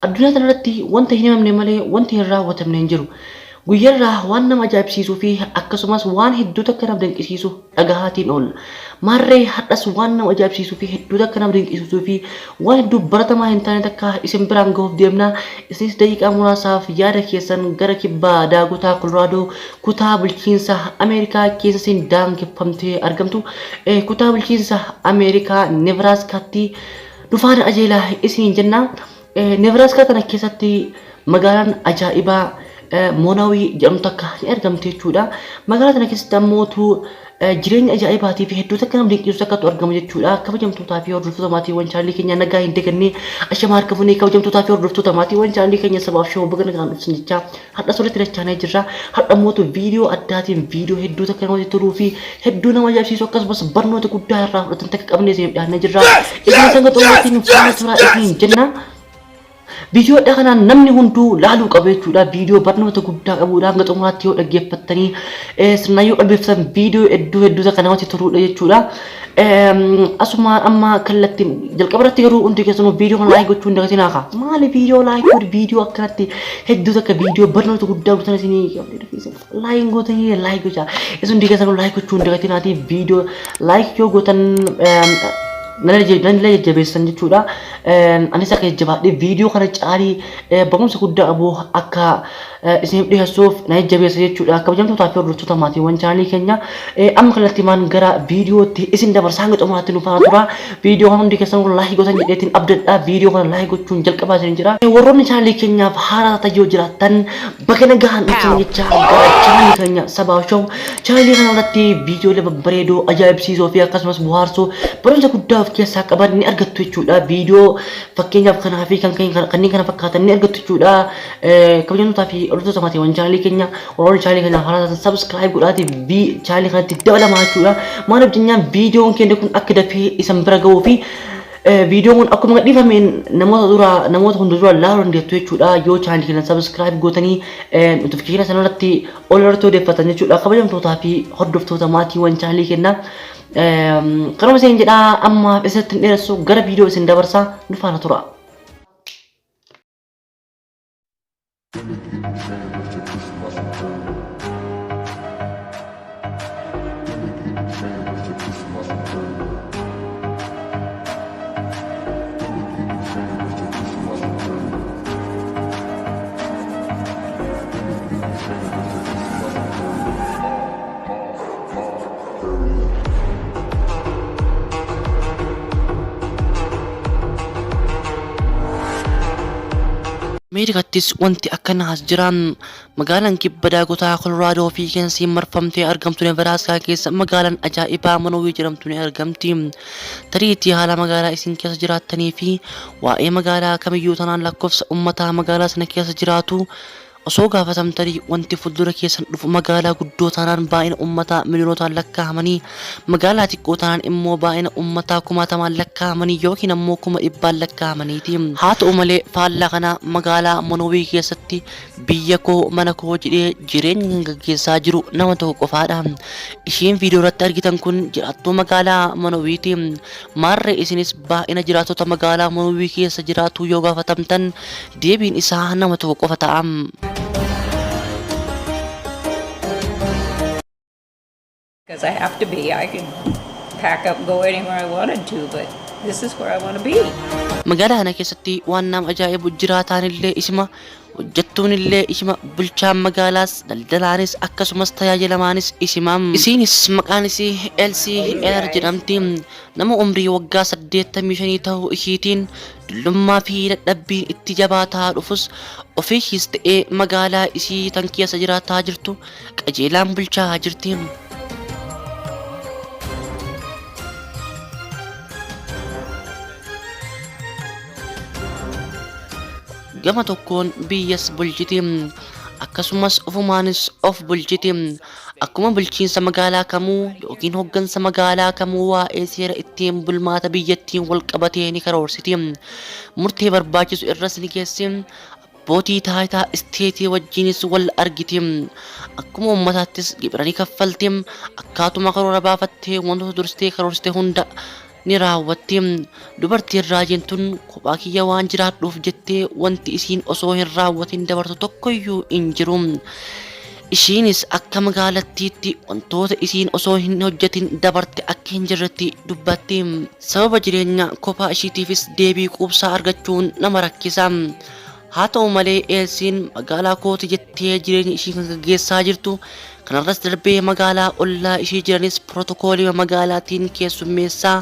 Addunyaa tanarratti wanta hin himamne malee wanti hin raawwatamne hin jiru. Guyyarraa waan nama ajaa'ibsiisuu fi akkasumas waan hedduu takka nama dinqisiisu dhagahaatiin oolla. Maarree har'as waan nama ajaa'ibsiisuu fi hedduu takka nama dinqisiisuu fi waan hedduu baratamaa hin taane takka isin biraan gahuuf deemna. Isinis daqiiqaa muraasaaf yaada keessan gara kibba Daakotaa Koloraadoo kutaa bulchiinsa Ameerikaa keessa isin daangeffamtee argamtu kutaa bulchiinsa Ameerikaa Nebraaskaatti nu faana ajeelaa isiniin jenna. Nebraaskaa kana keessatti magaalaan ajaa'ibaa Moonaawii jedhamtu takka ni argamti jechuudha. Magaalaa tana keessatti ammootu jireenya ajaa'ibaatii fi hedduu takka nama dinqisiisu takkatu argama jechuudha. Kabajamtootaa fi hordoftoota maatiiwwan chaanalii keenya nagaa hin dagannee ashama harka fuunee kabajamtootaa fi hordoftoota maatiiwwan chaanalii keenya sabaaf showoo baga nagaan dhuftan jecha har'a sirriitti dachaanee jirra. Har'a ammootu viidiyoo addaatiin viidiyoo hedduu takka namatti toluu fi hedduu nama ajaa'ibsiisu akkasumas barnoota guddaa irraa fudhatan takka qabnee isiniif dhiyaannee jirra. Isin sanga xumuraatiin nu faana turaa isiniin jenna. Viidiyoo addaa kanaan namni hunduu laaluu qaba jechuudha. Viidiyoo barnoota guddaa qabuudha. Hanga xumuraatti yoo dhaggeeffattanii sirnaan yoo qalbeeffatan viidiyoo hedduu hedduu takka namatti toluudha jechuudha. Asumaan amma kallattiin jalqaba irratti garuu hundi keessanuu viidiyoo kana like gochuu hin dagatinaa kaa. Maali viidiyoo like godhi viidiyoo akkanatti hedduu takka viidiyoo barnoota guddaa guutan isinii like gootanii like gochaa. Isin hundi keessanuu like gochuu hin dagatinaatii viidiyoo like yoo gootan nan jajjabeessan jechuudha. Anis akka jajjabaadhee viidiyoo kana caalii barumsa guddaa qabu akka isiniif dhiyeessuuf na jajjabeessa jechuudha. Kabajamtootaa fi hordoftoota maatiiwwan chaanalii keenya amma kallattiimaan gara viidiyootti isin dabarsa hanga xumuraatti nu faana tura. Viidiyoo kana hundi keessan like gootan jedheetiin abdadha. Viidiyoo kana like gochuun jalqabaa isin jira. Warroonni chaanalii keenyaaf haaraa taatan yoo jiraattan baga nagaan dhuftan jecha gara chaanalii keenya Sabaa Show. Chaanalii kana irratti viidiyoolee babbareedoo ajaa'ibsiisoo fi akkasumas bohaarsoo barumsa guddaa of keessaa qaban ni argattu jechuudha. Viidiyoo fakkeenyaaf kanaa fi kanneen kana fakkaatan ni argattu jechuudha. Kabajamtootaa fi hordoftoota maatiiwwan chaanalii keenya warroonni chaanalii keenyaaf haaraa taatan subscribe godhaatii chaanalii kanatti dabalamaa jechuudha. Maaliif jennaan viidiyoon keenya kun akka dafee isin bira gahuu fi viidiyoon kun akkuma gadhiifameen namoota dura namoota hunda dura laaluu dandeettu jechuudha. Yoo chaanalii keenya subscribe gootanii notification sanarratti ol irratti odeeffatan jechuudha. Kabajamtootaa fi hordoftoota maatiiwwan chaanalii keenyaa. Kanuma isin jedhaa ammaaf isinitti hin dheeressu gara viidiyoo isin dabarsaa nu faana tura. Ameerikaattis wanti akkanaas jira. Magaalaan kibba Daakotaa Koloraadoo fi Keensiin marfamtee argamtu Nebraaskaa keessa magaalaan ajaa'ibaa Manowii jedhamtu ni argamti. Tariitii haala magaalaa isin keessa jiraattanii fi waa'ee magaalaa kamiyyuu tanaan lakkoofsa uummataa magaalaa sana keessa jiraatu osoo gaafatamtanii wanti fuuldura keessan dhufu magaalaa guddoo taanaan baay'ina uummataa miliyoonotaan lakkaa'amanii, magaalaa xiqqoo taanaan immoo baay'ina uummataa kumaatamaan lakkaa'amanii yookiin ammoo kuma dhibbaan lakkaa'amaniiti. Haa ta'u malee faallaa kanaa magaalaa Monowii keessatti biyya koo mana koo jedhee jireenya kan gaggeessaa jiru nama tokko qofaadha. Isheen viidiyoo irratti argitan kun jiraattuu magaalaa Monowiiti. Maarree isinis baay'ina jiraattota magaalaa Monowii keessa jiraatuu yoo gaafatamtan deebiin isaa nama tokko qofa ta'a. Because I have to be. I could pack up and go anywhere I wanted to, but this is where I want to be. Magaalaa kana keessatti waan nama ajaa'ibu jiraataan illee isima, hojjettuun illee isima, bulchaan magaalaas, daldalaanis akkasumas tajaajilamaanis isima. Isiinis maqaan isii Elsii Eler jedhamti. Nama umrii waggaa 85 ta'uu ishiitiin dullummaa fi dadhabbiin itti jabaataa dhufus ofii ishiis ta'ee magaalaa isii tan keessa jiraataa jirtu qajeelaan bulchaa jirti. Gama tokkoon biyyas bulchiti. Akkasumas ofumaanis of bulchiti. Akkuma bulchiinsa magaalaa kamuu yookiin hoggansa magaalaa kamuu waa'ee seera ittiin bulmaata biyyattiin wal qabatee ni karoorsiti. Murtee barbaachisu irras ni geessi. Abbootii taayitaa isteetii wajjinis wal argiti. Akkuma uummataattis gibira ni kaffalti. Akkaatuma karoora baafattee wantoota dursitee karoorsite hunda ni raawwatti. Dubartiin raajiin tun kophaa kiyya waan jiraadhuuf jettee wanti isiin osoo hin raawwatin dabartu tokkoyyuu hin jiru. Ishiinis akka magaalattiitti wantoota isiin osoo hin hojjetin dabarte akka hin jirretti dubbatti. Sababa jireenya kophaa ishiitiifis deebii quubsaa argachuun nama rakkisa. Haa ta'u malee Eelsiin magaalaa kooti jettee jireenya ishii kan gaggeessaa jirtu kanarras darbee magaalaa ollaa ishii jiranis pirootokoolii magaalaatiin keessummeessaa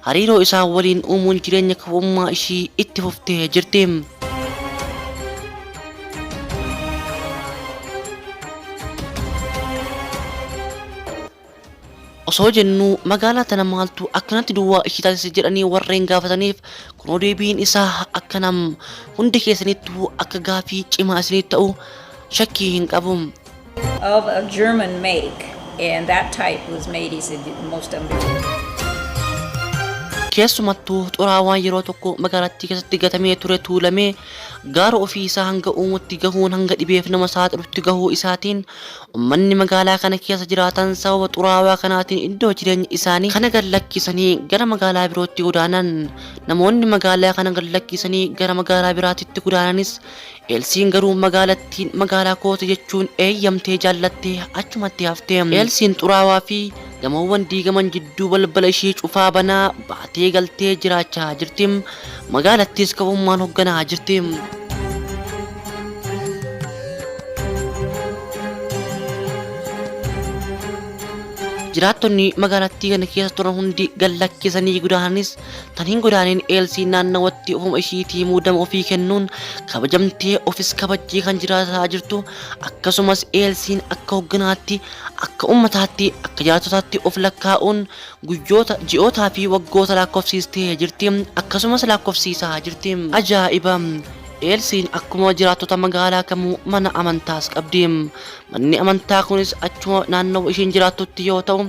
hariiroo isaan waliin uumuun jireenya kophummaa ishii itti fuftee jirti. Osoo jennuu magaalaa tana maaltu akkanatti duwwaa ishii taasise jedhanii warreen gaafataniif kunoo deebiin isaa akkanam hundi keessanittuu akka gaafii cimaa isinitti ta'u shakkii hin qabu. Of a German make, and that type was made, he said, most unbelievable. Keessumattuu xuraawaan yeroo tokko magaalattii keessatti gatamee ture tuulamee gaara ofii isaa hanga uumutti gahuun hanga dhibeef nama saaxilutti gahuu isaatiin ummanni magaalaa kana keessa jiraatan sababa xuraawaa kanaatiin iddoo jireenya isaanii kana gad lakkisanii gara magaalaa birootti godaanan. Namoonni magaalaa kana gad lakkisanii gara magaalaa biraatitti godaananis Eelsiin garuu magaalattiin magaalaa kooti jechuun eeyyamtee jaallattee achumatti hafte. Eelsiin xuraawaa fi gamoowwan diigaman jidduu balbala ishii cufaa banaa baatee galtee jiraachaa jirti. Magaalattiis qabummaan hoogganaa jirti. Jiraattonni magaalattii kana keessa turan hundi gad lakkisanii godaananis tan hin godaaniin Eelsiin naannawatti ofuma ishiitii muudama ofii kennuun kabajamtee ofis kabajjee kan jiraataa jirtu akkasumas Eelsiin akka hogganaatti akka ummataatti akka jiraattotaatti of lakkaa'uun guyyoota ji'ootaa fi waggoota lakkoofsiistee jirti akkasumas lakkoofsiisaa jirti. Ajaa'iba! Eelsiin akkuma jiraattota magaalaa kamuu mana amantaas qabdi. Manni amantaa kunis achuma naannawa isheen jiraattutti yoo ta'u,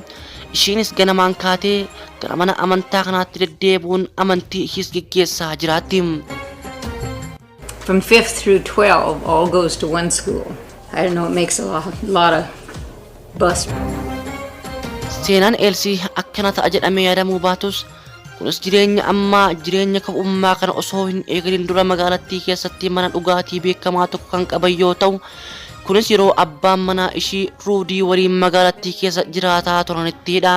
ishiinis ganamaan kaatee gara mana amantaa kanaatti deddeebi'uun amantii ishiis geggeessaa jiraatti. From 5th through 12, all goes to one school. I don't know, it makes a lot of bus. Seenaan Eelsii akkana ta'a jedhamee yaadamuu baatus kunis jireenya ammaa jireenya kophummaa kana osoo hin eegalin dura magaalattii keessatti mana dhugaatii beekamaa tokko kan qaban yoo ta'u kunis yeroo abbaan manaa ishii Ruudii waliin magaalattii keessa jiraataa turanittidha.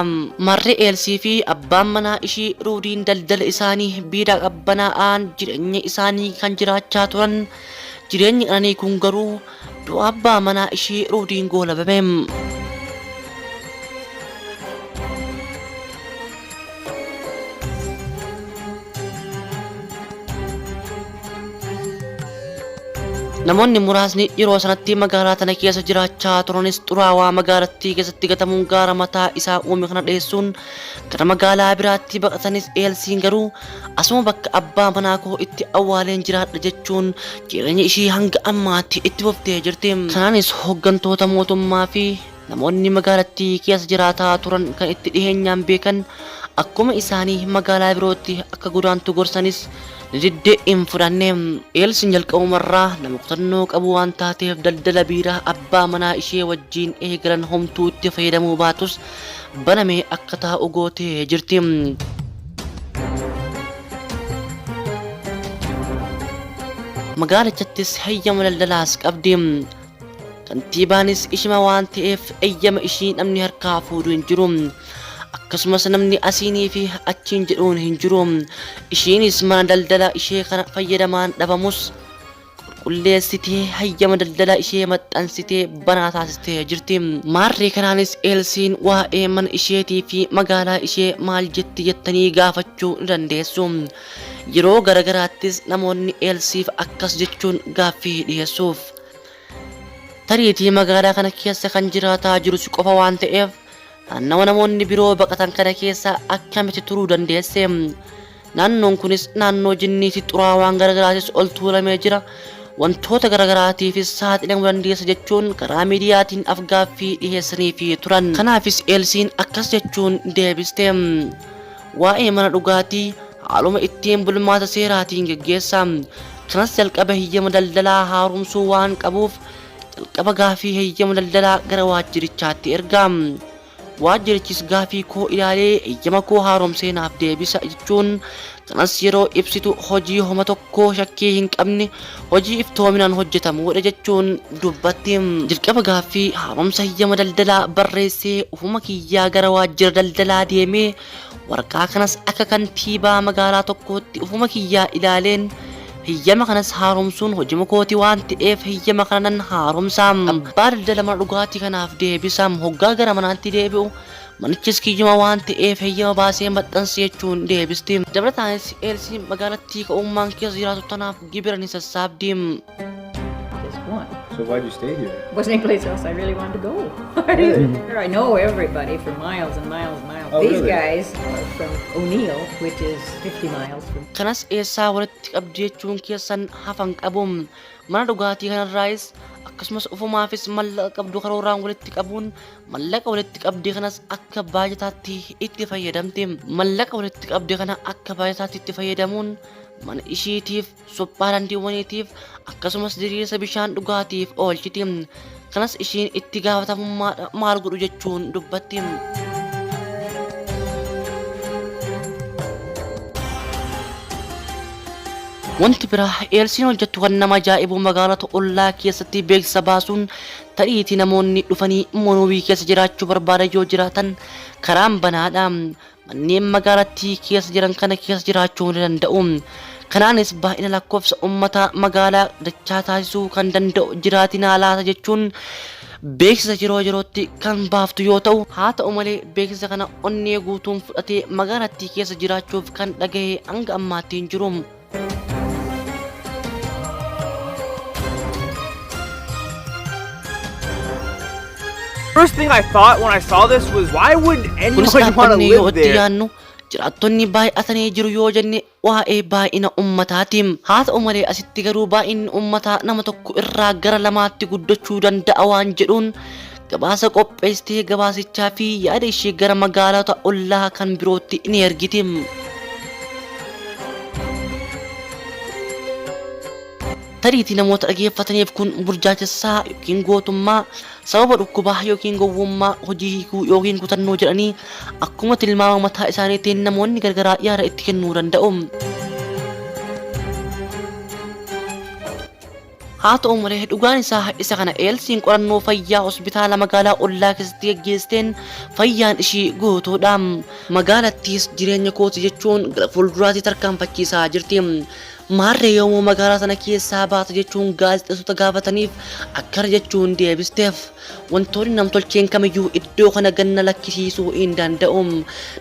Marri Eelsii fi abbaan manaa ishii Ruudiin daldala isaanii biiraa qabbanaa'aan jireenya isaanii kan jiraachaa turan jireenyi qananii kun garuu du'a abbaa manaa ishii Ruudiin goolabame. Namoonni muraasni yeroo sanatti magaalaa tana keessa jiraachaa turanis xuraawaa magaalattii keessatti gatamuun gaara mataa isaa uume kana dheessuun gara magaalaa biraatti baqatanis Eelsiin garuu asuma bakka abbaa manaa koo itti awwaaleen jiraadha jechuun jireenya ishii hanga ammaatti itti fuftee jirti. Kanaanis hooggantoota mootummaa fi namoonni magaalattii keessa jiraataa turan kan itti dhiheenyaan beekan akkuma isaanii magaalaa birootti akka godaantu gorsanis ni didde hin fudhanne. Eelsiin jalqabumarraa nama kutannoo qabu waan taateef daldala biiraa abbaa manaa ishee wajjin eegalan homtuu itti fayyadamuu baatus banamee akka taa'u gootee jirti. Magaalichattis hayyama daldalaas qabdi. Kantiibaanis ishima waan ta'eef eeyyama ishii namni harkaa fuudhu hin jiru. Akkasumas namni asiinii fi achiin jedhuun hin jiru. Ishiinis mana daldala ishee kana fayyadamaan dhabamus qulqulleessitee hayyama daldala ishee maxxansitee banaa taasistee jirti. Maarree kanaanis Eelsiin waa'ee mana isheetii fi magaalaa ishee maal jetti jettanii gaafachuu ni dandeessu. Yeroo garagaraattis namoonni Eelsiif akkas jechuun gaaffii dhiyeessuuf. Tariitii magaalaa kana keessa kan jiraataa jiru si qofa waan ta'eef naannawa namoonni biroo baqatan kana keessa akkamitti turuu dandeesse? Naannoon kunis naannoo jinniitii xuraawaan garaagaraatis ol tuulamee jira. Wantoota garaagaraatiifis saaxilamuu dandeessa jechuun karaa miidiyaatiin afgaaffii dhiyeessaniifii turan. Kanaafis Eelsiin akkas jechuun deebiste. Waa'ee mana dhugaatii haaluma ittiin bulmaata seeraatiin geggeessa. Kanas jalqaba heyyama daldalaa haaromsuu waan qabuuf jalqaba gaaffii heyyama daldalaa gara waajjirichaatti erga. Waajjirichis gaafii koo ilaalee eeyyama koo haaromsee naaf deebisa jechuun kanas yeroo ibsitu hojii homa tokkoo shakkii hin qabne hojii iftoominaan hojjetamuudha jechuun dubbatti. Jalqaba gaaffii haaromsa heyyama daldalaa barreessee ofuma kiyyaa gara waajjira daldalaa deemee waraqaa kanas akka kantiibaa magaalaa tokkootti ofuma kiyyaa ilaaleen heyyama kanas haaromsuun hojii kooti waan ta'eef heyyama kana nan haaromsa. Abbaa daldala mana dhugaatii kanaaf deebisa. Hoggaa gara manaatti deebi'u manichis kiyyuma waan ta'eef heyyama baasee maxxansi jechuun deebisti. Dabalataanis Eelsiin magaalattii ka'ummaan keessa jiraatu tanaaf gibira ni sassaabdi. Just one. So why'd you stay here? Wasn't any place else I really wanted to go. Really? I know everybody for miles and miles and miles. Oh, These really? guys are from O'Neill, which is 50 miles from Kanas eessaa walitti qabdi jechuun keessan hafan qabu. Mana dhugaatii kanarraayis akkasumas ofumaafis mallaqa qabdu karooraan walitti qabuun mallaqa walitti qabdee kanas akka baajataatti itti fayyadamti. Mallaqa walitti qabde kana akka baajataatti itti fayyadamuun mana ishiitiif, suphaa daandiiwwaniitiif akkasumas diriirsa bishaan dhugaatiif oolchiti. Kanas ishiin itti gaafatamummaa maal godhu jechuun dubbatti. Wanti biraa Eelsiin hojjettu kan nama ajaa'ibu magaalota ollaa keessatti beeksisa baasuun ta'iitii namoonni dhufanii Monowii keessa jiraachuu barbaadan yoo jiraatan karaan banaadha. Manneen magaalattii keessa jiran kana keessa jiraachuu ni danda'u. Kanaanis baay'ina lakkoofsa uummata magaalaa dachaa taasisuu kan danda'u jiraatinaa laata jechuun beeksisa yeroo yerootti kan baaftu yoo ta'u, haa ta'u malee beeksisa kana onnee guutuun fudhatee magaalattii keessa jiraachuuf kan dhagahe hanga ammaatti hin jiru. First thing I thought when I saw this was, why would Kunis anyone want to dhaabbanni yoo live itti there? yaannu jiraattonni baay'atanii jiru yoo jenne waa'ee baay'ina uummataati. Haa ta'u malee asitti garuu baay'inni uummataa nama tokko irraa gara lamaatti guddachuu danda'a waan jedhuun gabaasa qopheessitee gabaasichaa fi yaada ishee gara magaalota ollaa kan birootti ni ergiti. Tariitii namoota dhageeffataniif kun burjaajessaa yookiin gootummaa sababa dhukkubaa yookiin gowwummaa hojii hiikuu yookiin kutannoo jedhanii akkuma tilmaama mataa isaaniitiin namoonni gargaraa yaada itti kennuu danda'u. Haa ta'u malee dhugaan isaa isa kana Eelsiin qorannoo fayyaa hospitaala magaalaa ollaa keessatti geggeessiteen fayyaan ishii guutuudha. Magaalattiis jireenya kooti jechuun gara fuulduraatti tarkaanfachiisaa jirti. Maarree yoomuu magaalaa sana keessaa baata jechuun gaazexeessota gaafataniif akkana jechuun deebisteef. Wantoonni namtolcheen kamiyyuu iddoo kana ganna lakkisiisuu hin danda'u.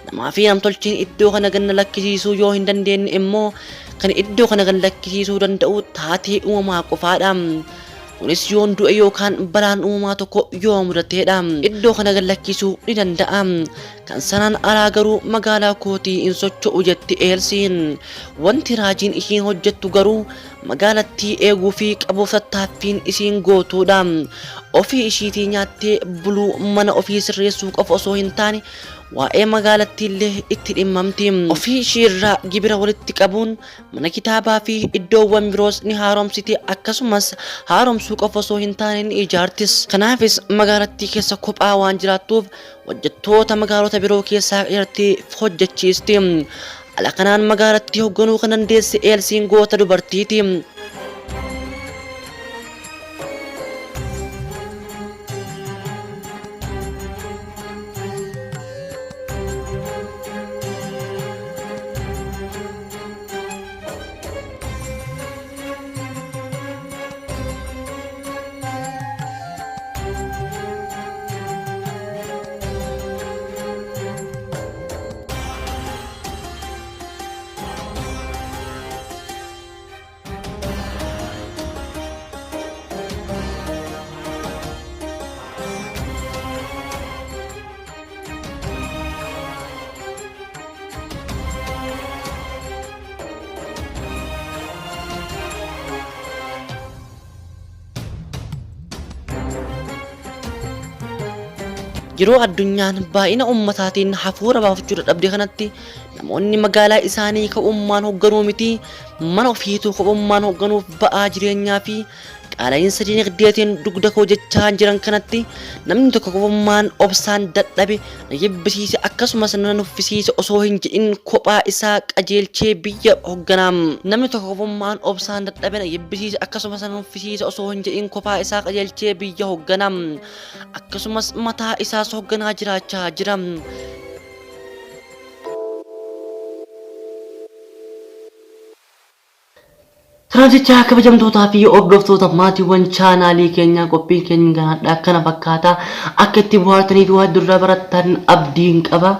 Namaa fi namtolcheen iddoo kana ganna lakkisiisuu yoo hin dandeenye immoo kan iddoo kana gad lakkisiisuu danda'u taatee uumamaa qofaadha. Kunis yoon du'e yookaan balaan uumamaa tokko yoo mudateedha. Iddoo kana gad lakkisuu ni danda'a. Kan sanaan alaa garuu magaalaa kootii hin socho'u jetti Eelsiin. Wanti raajiin ishiin hojjettu garuu magaalattii eeguu fi qabuuf tattaaffiin isiin gootuudha. Ofii ishiitii nyaattee buluu mana ofii sirreessuu qofa osoo hin taane waa'ee magaalattii illee itti dhimmamti. Ofii ishii irraa gibira walitti qabuun mana kitaabaa fi iddoowwan biroos ni haaromsiti akkasumas haaromsuu qofa osoo hin taane ni ijaartis. Kanaafis magaalattii keessa kophaa waan jiraattuuf hojjettoota magaalota biroo keessaa qacartee hojjechiisti. Haala kanaan magaalattii hoogganuu kan dandeesse Eelsiin goota dubartiiti. Yeroo addunyaan baay'ina ummataatiin hafuura baafachuu dadhabde kanatti namoonni magaalaa isaanii kophummaan hoogganuu miti mana ofiituu kophummaan hoogganuuf ba'aa jireenyaa fi Qaala'iinsa dinagdeetiin dugda koo jechaa jiran kanatti namni tokko qofummaan obsaan dadhabe na jibbisiise akkasumas na nuffisiise osoo hin jedhin kophaa isaa qajeelchee biyya hoogganaa. Namni tokko qofummaan obsaan dadhabe na jibbisiise akkasumas na nuffisiise osoo hin jedhin kophaa isaa qajeelchee biyya hoogganaa. Akkasumas mataa isaas hoogganaa jiraachaa jira. Kanaaf kabajamtootaa fi hordoftoota maatiiwwan chaanaalii keenyaa qophiin keenya kanadha akkana fakkaata. Akka itti bohaartanii fi waan durraa barattan abdiin qaba.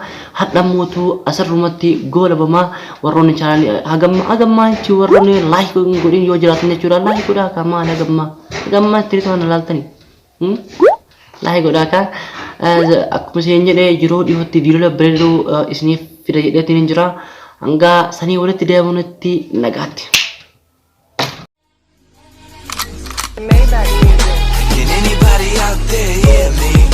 Hadha mootuu asirrumatti goolabamaa warroonni chaanaalii hagamma hagammaa jechuun warroonni like godhin yoo jiraatan jechuudha. Like godhaa akka maal hagammaa hagammaa itti to'an ilaaltanii. Like godhaa akka akkuma isin jedhee yeroo dhiyootti viidiyoo babbareedoo isiniif fida jedheetiin hin jira. Hanga sanii walitti deemuunitti nagaatti. Can anybody out there hear me?